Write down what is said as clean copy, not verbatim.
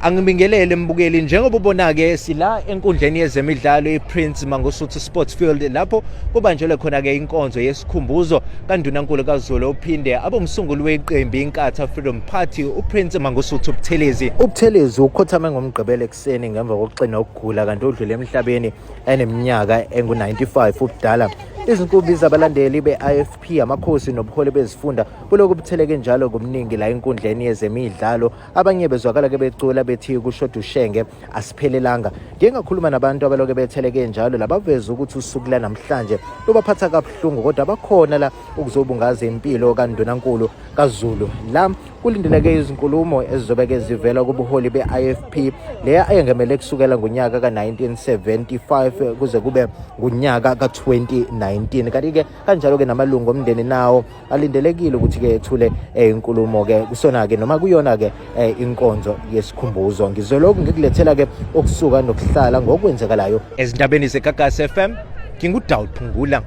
Angibingelele mbukeli, njengoba ubona-ke sila enkundleni yezemidlalo iPrince Mangosuthu Sports Field, lapho kubanjelwe khona-ke inkonzo yesikhumbuzo kaNdunankulu kaZulu ophinde abe umsunguli weqembu iNkatha Freedom Party, uPrince Mangosuthu Buthelezi. UButhelezi ukhothame ngoMgqibelo ekuseni ngemva kokuxina ukugula, kanti udlule emhlabeni eneminyaka engu-95 ubudala. Izinkumbi zabalandeli be-IFP, amakhosi nobuholi bezifunda buloku butheleke njalo ngobuningi la enkundleni yezemidlalo. Abanye bezwakala ke becula bethi kushoda uShenge asiphelelanga. Ngike ngakhuluma nabantu abaloke betheleke njalo labaveza ukuthi usuku lanamhlanje lubaphatha kabuhlungu, kodwa bakhona la ukuzobungaza impilo kaNdunankulu kaZulu. La kulindeleke izinkulumo ezizobe ke zivela kubuholi be-IFP leya ayengemele kusukela ngonyaka ka-1975 kuze kube ngunyaka ka-2019. Kanti-ke kanjalo-ke namalungu omndeni nawo alindelekile ukuthi-ke ethule inkulumo-ke kusona-ke noma kuyona-ke inkonzo yesikhumbuzo. Ngizolokhu ngikulethela-ke okusuka nokuhlala ngokwenzekalayo ezindabeni zeGagasi FM. NginguDawud Phungula.